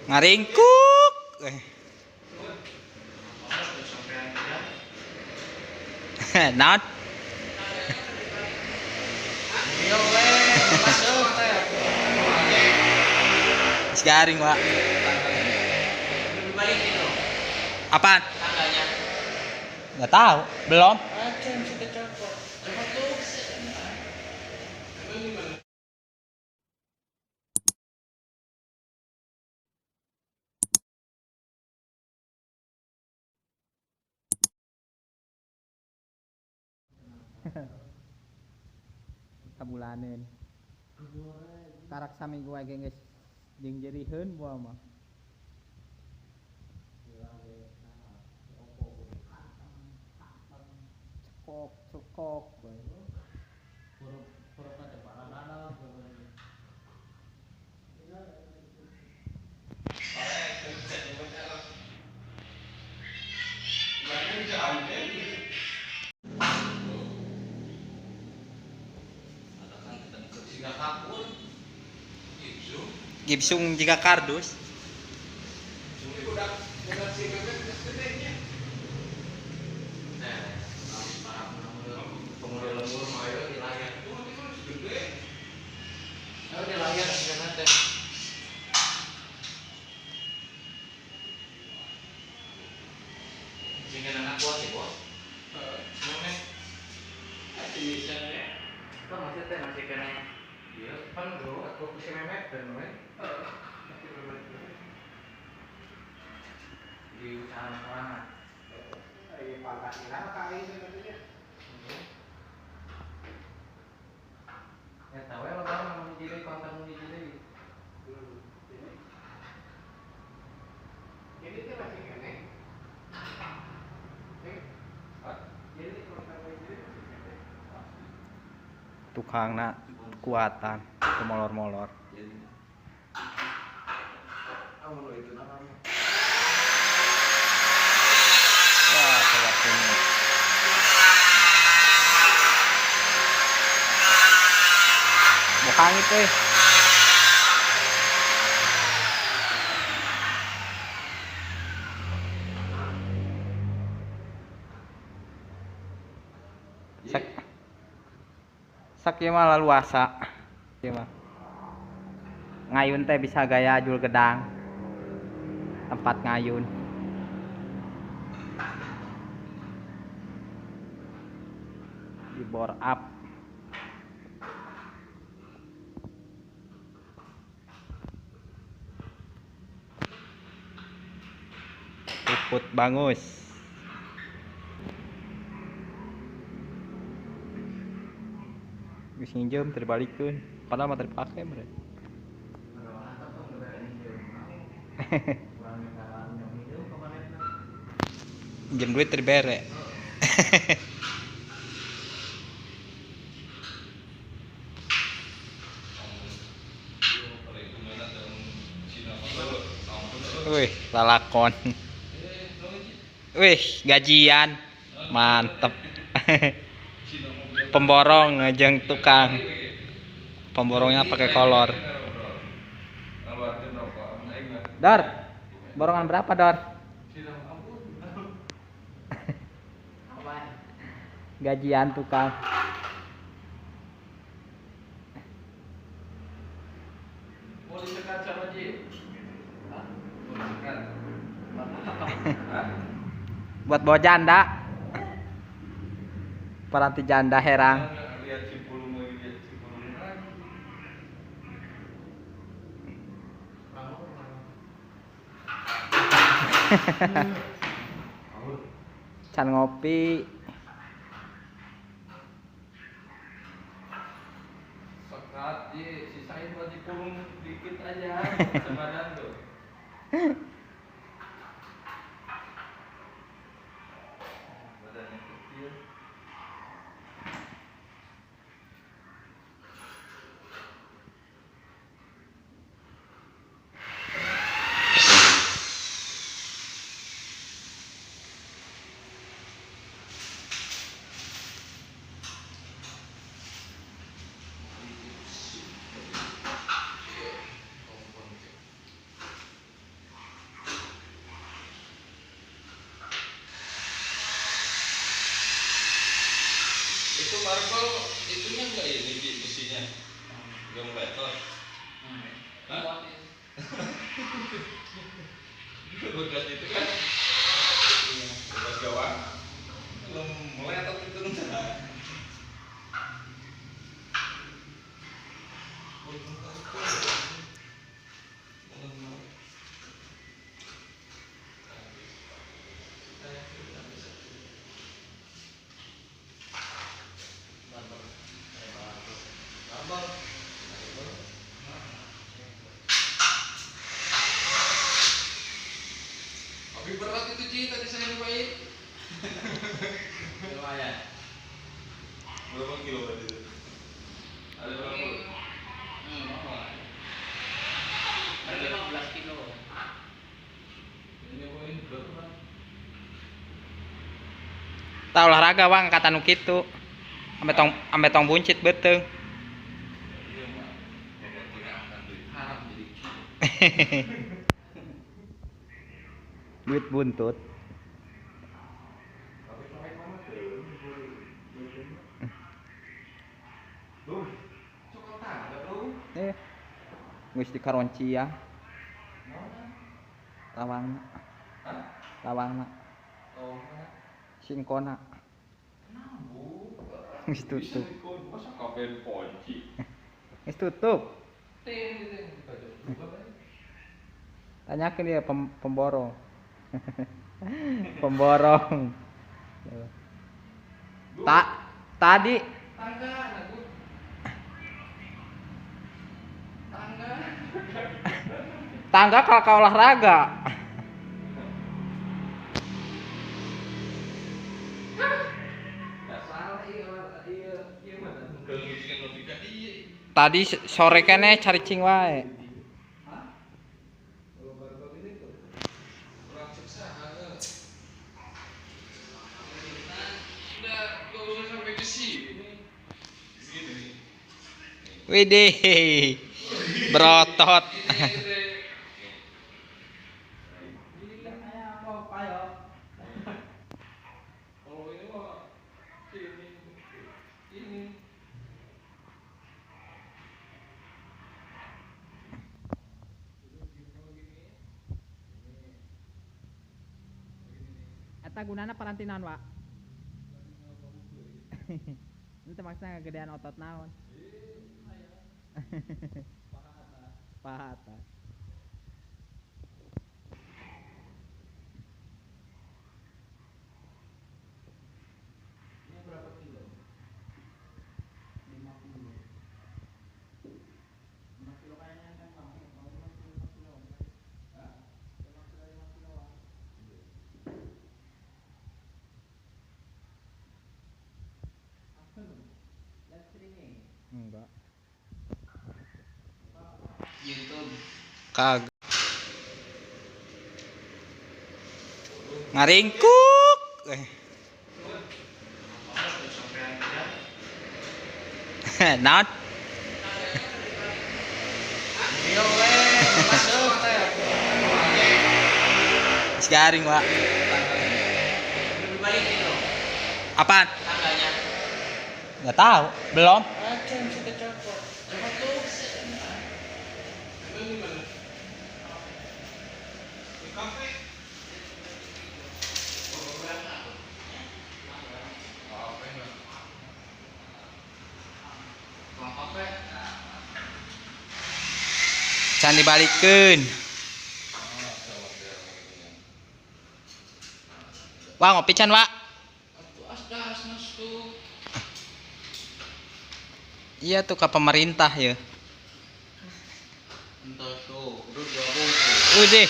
Ngaringkuk. Naon? Garing, Pak. Apaan? Nggak tahu, belum. Sabulaneun. Karak saminggu wae geus jeung jeriheun buah mah. Cekok cekok we. Gipsung jika kardus. Tukangna kuatan molor-molor. Wah, waktunya. Bukan itu. Sak ieu mah laluasa. Ieu mah. Ngayun teh bisa gaya ajul gedang. Tempat ngayun. Di bore up. Puput bangus. Geus nginjem teu dibalikeun, padahal mah teu dipake meureun. Nginjem duit teu dibere. Wih, lalakon. Wih, gajian. Mantep. Pemborong jeung tukang. Pemborongnya pakai kolor. Dor, borongan berapa, Dor? Gajian tukang. Mau disekat sama Ji? Mau disekat? Buat bawa janda. Peranti janda herang. Can ngopi. Sekat Ji, sisain buat dipulung dikit aja sebadan tuh. Badannya kecil. Enggak meletot. Hah? Bekas itu kan? Iya. Bekas gawang. Belum meletot itu enggak. Tapi berat itu Ci, tadi saya lupain. Lumayan. Berapa kilo tadi itu? Ada berapa? Ada 15 kilo. Ini poin berapa? Tak olahraga bang, kata nu kitu. Ame tong buncit beuteung. Iya mah. Bapak tidak akan duit haram jadi kilo. Duit buntut. Tapi pakai mana tuh? Duh, coklat tangga bro. Eh. Geus dikaronci ya. Mana? Lawangna. Hah? Lawangna. Oh, mana? Singkona. Kenapa? Geus tutup. Masa kafe ponci? Geus tutup. Ting, ting, Tanyakan dia pemborong. Pemborong. Tak tadi tangga, tangga. Tangga kalau kau olahraga. Tadi sore kene cari cing wae. Widih, berotot. Eta gunana parantinan, Wak. Itu maksudnya gedean otot naon. Paha atas. Ini berapa kilo? 5 kilo. 5 kilo kayaknya kan Bang. 5 kilo. Hah? 5 kilo. Enggak. YouTube. Kagak. Ngaringkuk. Naon? Garing, Pak. Balik itu. Apaan? Tangganya. Nggak tahu, belum. Can dibalikeun. Wah, ngopi can, Wak. Iya tuh ke pemerintah ya. Udah,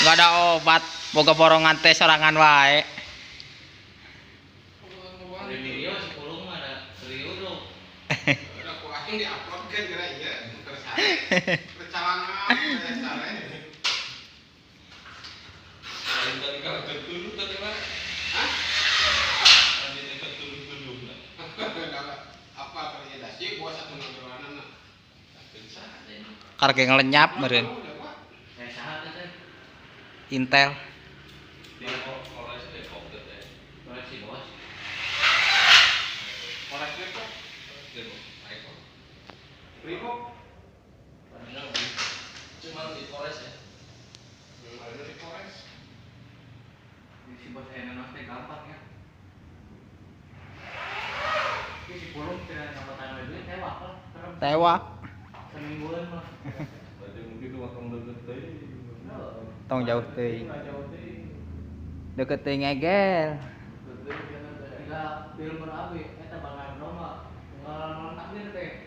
nggak ada obat, boga borongan teh sorangan wae. Karek ngelenyap meureun. Intel. Brimob. Cuman di Polres ya. Ada di Polres. Si bos enak teh gampang ya. Si pulung tidak nyampetan duit tewak lah. Tewak. Semingguan mah. Berarti mungkin waktu deket teh. Tong jauh teuing. Deket teuing ngegel. Tiga film berabi eta Bang Arno mah ngalaman takdir teh.